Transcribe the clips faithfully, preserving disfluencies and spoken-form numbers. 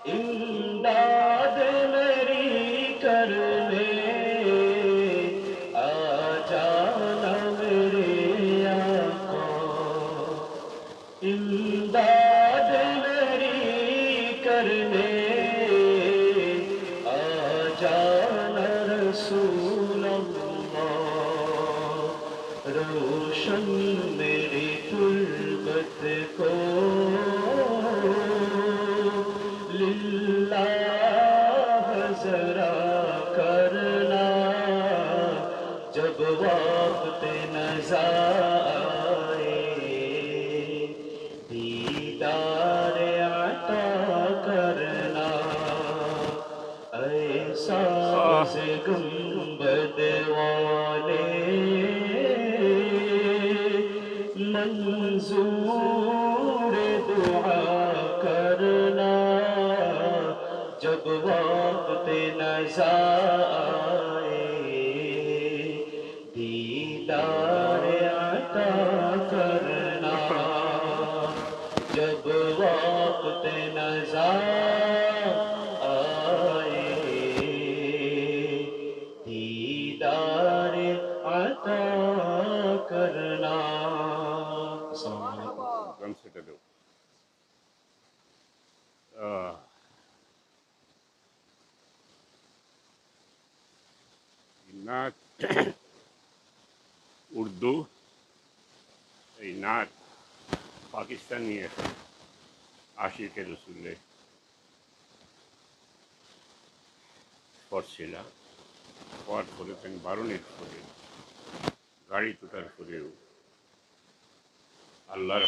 امداد میری کرنے آ جانا میرے آقا، امداد میری کرنے آ جانا رسول اللہ، روشن میری تربت کو للہ ذرا کرنا، جب وقت نزا آئے دیدار عطا کرنا۔ اے ساز گنبد والے، منظور دعا کرنا، جب وقت نزا آئے دیدار عطا کرنا، جب وقت نزا آئے دیدار عطا کرنا۔ السلام علیکم۔ ڈرم سیٹ دو۔ آہ۔ এই নাত উর্দু, এই নাত পাকিস্তানি এক আশিকে রসুলে পড়ছিলা। পড়ার পরে তাইন বারনির পরে, গাড়িত উঠার পরেও আল্লাহর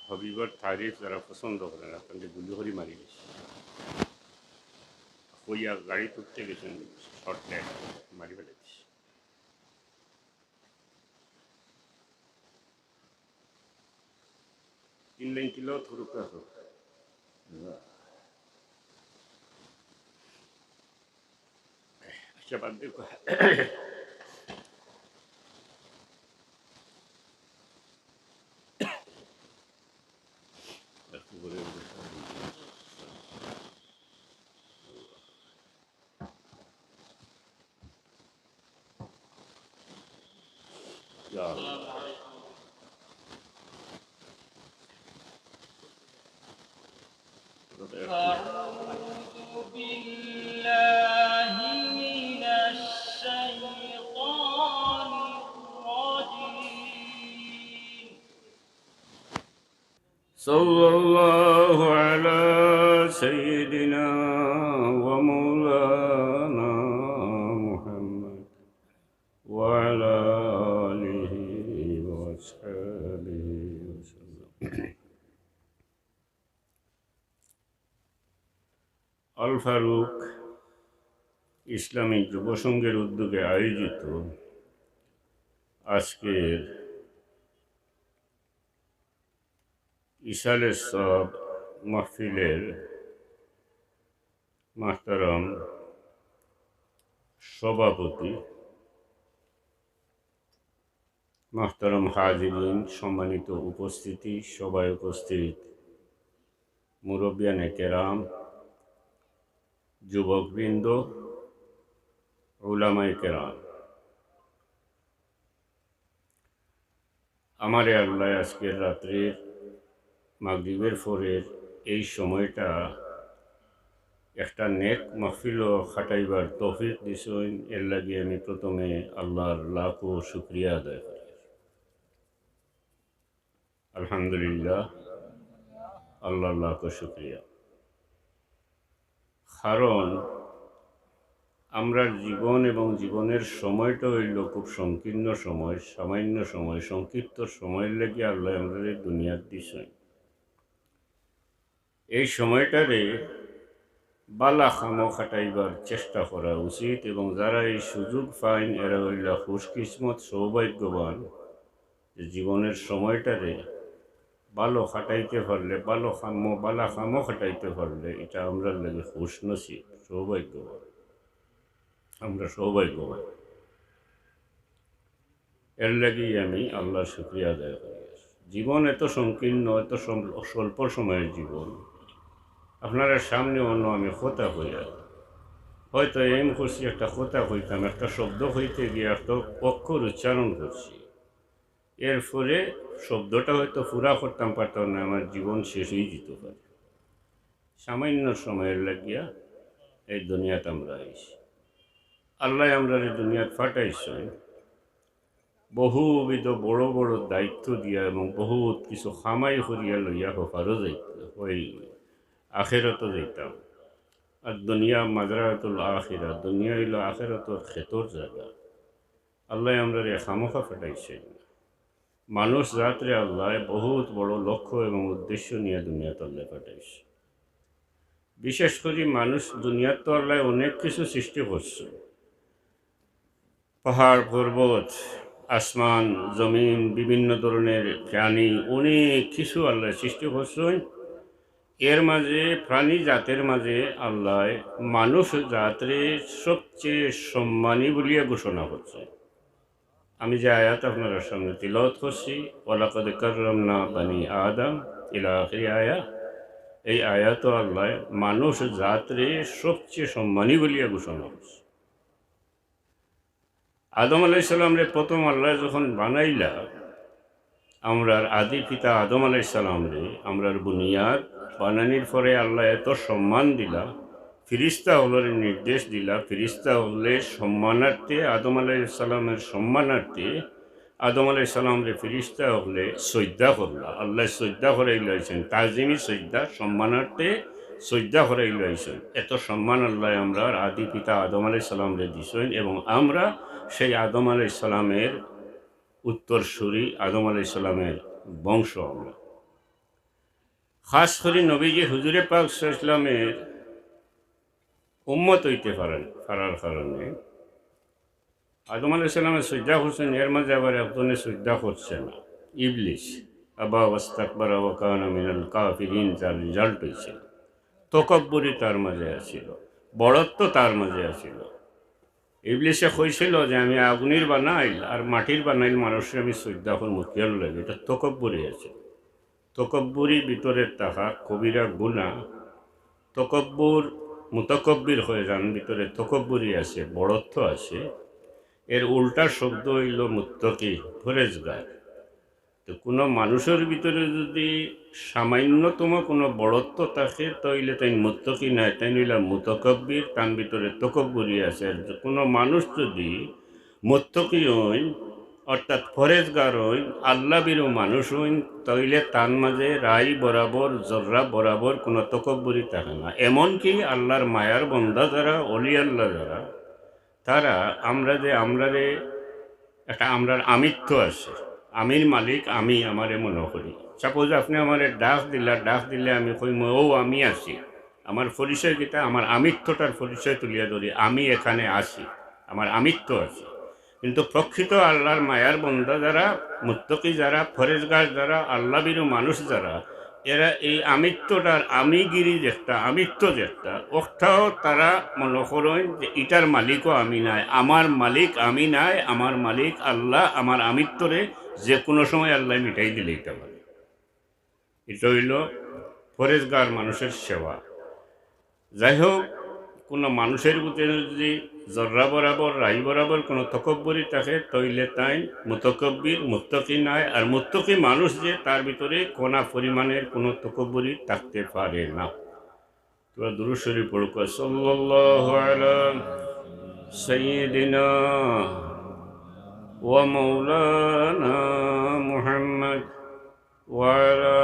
হাবিবর তারিফ যারা পছন্দ করে না, তাদের গুলি করি মারি দিছে। কইয়া গাড়িত উঠতে গেছইন, শর্ট দেয়, মারি ফেলে দিছে। তিন লাইন তিলাওয়াত করুক না করুক। আচ্ছা, বাদ দে। يا الله. أعوذ بالله من الشيطان الرجيم. صلى الله على سيدنا ومولانا محمد وعلى آله وأصحابه وسلم. আল ফারুক ইসলামী যুব সংঘের উদ্যোগে আয়োজিত আজকের ইসালে সওয়াব মাহফিলের মাহতারাম সভাপতি, মাহতারাম হাজিরিন, সম্মানিত উপস্থিতি, সভায় উপস্থিত মুরব্বিয়ানে কেরাম, যুবকবৃন্দ, উলামায়ে কেরাম, আমারে আল্লাহ আজকের রাত্রের মাগরিবের পরের এই সময়টা একটা নেক মাহফিলও খাটাইবার তৌফিক দিছইন, এর লাগি আমি প্রথমে আল্লাহর লাখো শুকরিয়া আদায় করি। আলহামদুলিল্লাহ, আল্লাহর লাখো শুকরিয়া। কারণ আমরার জীবন এবং জীবনের সময়টা অইলো খুব সংকীর্ণ সময়, সামান্য সময়, সংক্ষিপ্ত সময়ের লাগি আল্লাহ আমরারে দুনিয়াত দিছইন। এই সময়টারে বালা কামো খাটাইবার চেষ্টা করা উচিত এবং যারা এই সুযোগ পাইন এরা অইলা খুশকিসমত, সৌভাগ্যবান, যে জীবনের সময়টারে ভালো খাটাইতে পারলে, ভালো কামো, বালা কামো খাটাইতে পারলে, এটা আমরার লাগি খুশনসিব, সৌভাগ্যবান। আমরা সৌভাগ্যবান। এর লাগি আমি আল্লাহর শুকরিয়া আদায় করি। জীবন এত সংকীর্ণ, এত সম-, স্বল্প সময়ের জীবন। আপনারার সামনে অন্য আমি কথা কইয়া, হয়তো এম করছি একটা কথা কইতাম, একটা শব্দ কইতে গিয়া একটা অক্ষর উচ্চারণ করছি, এরপরে শব্দটা হয়তো পুরা করতাম পারতাম না, আমার জীবন শেষ হয়ে যেতে পারে। সামান্য সময়ের লাগিয়া এই দুনিয়াত আমরা আইছি। আল্লাহ আমরারে দুনিয়াত পাঠাইছেন বহুবিধ বড় বড় দায়িত্ব দিয়া এবং বহুত কিছু কামাই করিয়া লইয়া হপারও যাইত-, ওই আখেরাতও যাইতাম। আর দুনিয়া মাজরাতুল আখিরা, দুনিয়া হইল আখেরাতর খেতর জাগা। আল্লাহ আমরারে খামোখা পাঠাইছেন। মানুষ জাতরে আল্লাহ বহুত বড় লক্ষ্য এবং উদ্দেশ্য নিয়ে দুনিয়াত আল্লাহ পাঠাইছে। বিশেষ করে মানুষ দুনিয়াত তো আল্লাহ অনেক কিছু সৃষ্টি করছে, পাহাড় পর্বত, আসমান, জমিন, বিভিন্ন ধরনের প্রাণী, অনেক কিছু আল্লাহ সৃষ্টি করছেন। এর মাঝে, প্রাণী জাতের মাঝে আল্লাহ মানুষ জাতরে সবচেয়ে সম্মানী বলিয়া ঘোষণা করছে। আমি যে আয়াত আপনার সামনে তিলাওয়াত করছি, "ওয়ালাকাদ কাররামনা বানি আদম" ইলা আখিরি আয়া, এই আয়াতও আল্লাহ মানুষ জাতরে সবচেয়ে সম্মানী বলিয়া ঘোষণা করছে। আদম আলাইহিস সালামরে প্রথম আল্লাহ যখন বানাইলা, আমরার আদি পিতা আদম আলাইহিস সালামরে, আমরার বুনিয়াদ বানানির পরে আল্লাহ এত সম্মান দিলা, ফিরিস্তা হকলরে নির্দেশ দিলা, ফিরিস্তা হকলে সম্মানার্থে, আদম আলাইহিস সালামের সম্মানার্থে আদম আলাইহিস সালামরে ফিরিস্তা হকলে সইজদা করলা। আল্লাহ সইজদা করাইল হইছেন, তাজিমি সইজদা, সম্মানার্থে সইজদা করাইল হইছেন। এত সম্মান আল্লাহ আমরার আদি পিতা আদম আলাইহিস সালামরে দিছেন এবং আমরা সেই আদম আলাইহিস সালামের উত্তরসূরি, আদম আলাইহিস সালামের বংশ আমরা। খাস করি নবীজি হুজুরে পাক সাল্লাল্লাহু আলাইহি ওয়াসাল্লামের উম্মত হইতে পারেন, পারার কারণে আদম আলাইহিস সালামে সইজদা করছেন, এর মাঝে আবার একজনে সইজদা করছে না, ইবলিস। আবা ওয়াস্তাকবারা ওয়া কানা মিনাল কাফিরিন, যার রেজাল্ট হইছে তকব্বুরি তার মাঝে আছিল, বড়ত্ব তার মাঝে আছিল। ইবলিসে কইছিল যে, "আমি আগুনির বানাইল আর মাটির বানাইল মানুষরে আমি সইজদা করমু, কিয়ার লাগি?" এটা তকব্বুরি আছে। তকব্বুরি ভিতরে থাকা কবিরা গুনাহ। তকব্বুর, মুতাকব্বির হয়ে যান, ভিতরে তকব্বুরি আছে, বড়ত্ব আছে। এর উল্টা শব্দ হইল মুত্তাকি, পরেজগার। তো কোনো মানুষের ভিতরে যদি সামান্যতম কোনো বড়ত্ব থাকে, তাইলে তাই মুত্তাকি নায়, তাই হইলা মুতাকব্বির, তার ভিতরে তকব্বুরি আছে। আর কোনো মানুষ যদি মুত্তাকি হইন, অর্থাৎ পরেজগার হইন, আল্লাহ ভীরু মানুষ হইন, তাইলে তার মাঝে রাই বরাবর, জর্রা বরাবর কোনো তকব্বুরি থাকে না। এমনকি আল্লাহর মায়ার বন্দা যারা, অলি আল্লাহ যারা, তারা, আমরা যে, আমরারে একটা, আমরার আমিত্ব আছে, আমির মালিক আমি, আমারে মনে করি। সাপোজ আপনি আমারে ডাক দিলা, ডাক দিলে আমি কইমু, "ও আমি আছি।" আমার পরিচয় কিতা? আমার আমিত্বটার পরিচয় তুলিয়া ধরি, আমি এখানে আছি, আমার আমিত্ব আছে। কিন্তু প্রকৃত আল্লাহর মায়ার বন্দা যারা, মুত্তাকি যারা, পরেজগার যারা, আল্লাহ ভীরু মানুষ যারা, এরা এই আমিত্বটার, আমিগিরি যেটা, আমিত্ব যেটা, ওটাও তারা মনে করেন যে ইটার মালিকও আমি নাই, আমার মালিক আমি নাই, আমার মালিক আল্লাহ, আমার আমিত্বরে যে কোনো সময় আল্লাহ মিটাই দিলে এটা পারে। এটা হইল পরেজগার মানুষের সেবা। যাই হোক, কোনো মানুষের ভিতরে যদি জর্রা বরাবর, রাই বরাবর কোনো তকব্বরি থাকে, তাইলে তাই মুতাকব্বির, মুত্তাকি নায়। আর মুত্তাকি মানুষ যে, তার ভিতরে কণা পরিমাণের কোনো তকব্বরি থাকতে পারে না। তোমরা দুরূদ শরীফ পড়ো, সাল্লাল্লাহু আলা সাইয়্যিদিনা ওয়া মাওলানা মুহাম্মদ। وعلى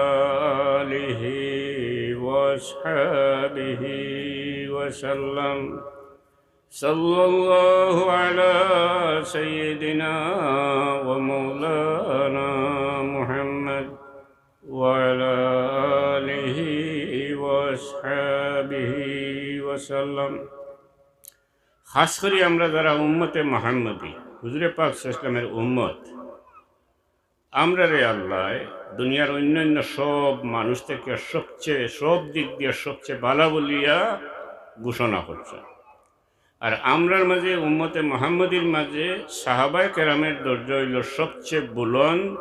آله وأصحابه وسلم. صلى الله على سيدنا ومولانا محمد وعلى آله وأصحابه وسلم. খাস করি আমরা যারা উম্মতে মুহাম্মদী, হুজুরে পাক সাল্লাল্লাহু আলাইহি ওয়াসাল্লামের উম্মত, আমরারে আল্লাহ দুনিয়ার অন্যান্য সব মানুষ থেকে সবচেয়ে, সব দিক দিয়ে সবচেয়ে ভালা বলিয়া ঘোষণা করছেন। আর আমরার মাঝে, উম্মতে মুহাম্মদীর মাঝে সাহাবায়ে কেরামের দরজা হইল সবচেয়ে বুলন্দ,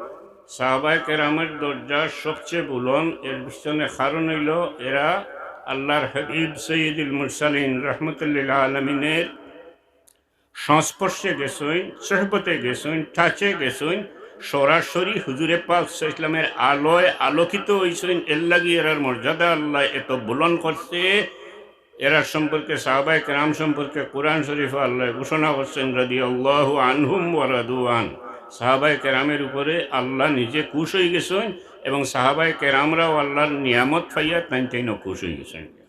সাহাবায়ে কেরামের দরজা সবচেয়ে বুলন্দ। এর পিছনে কারণ অইল, এরা আল্লাহর হাবিব সৈয়দুল মুরসালিন রহমতুল্লিল আলমিনের সংস্পর্শে গেছইন, সোহবতে গেছইন, টাচে গেছইন, সরাসরি হুজুরে পাক সাল্লাল্লাহু আলাইহি ওয়াসাল্লামের আলোয় আলোকিত অইছইন। এর লাগি এরার মর্যাদা আল্লাহ এত বুলন্দ করছে। এরার সম্পর্কে, সাহাবায়ে কেরাম সম্পর্কে কোরআন শরীফে আল্লাহ ঘোষণা করছেন, "রাদিয়াল্লাহু আনহুম ওয়া রাদু আন।" সাহাবায়ে কেরামের উপরে আল্লাহ নিজে খুশ অই গেছইন এবং সাহাবায়ে কেরামরাও আল্লাহর নিয়ামত পাইয়া তাইন তাইনও খুশ অই গেছইন।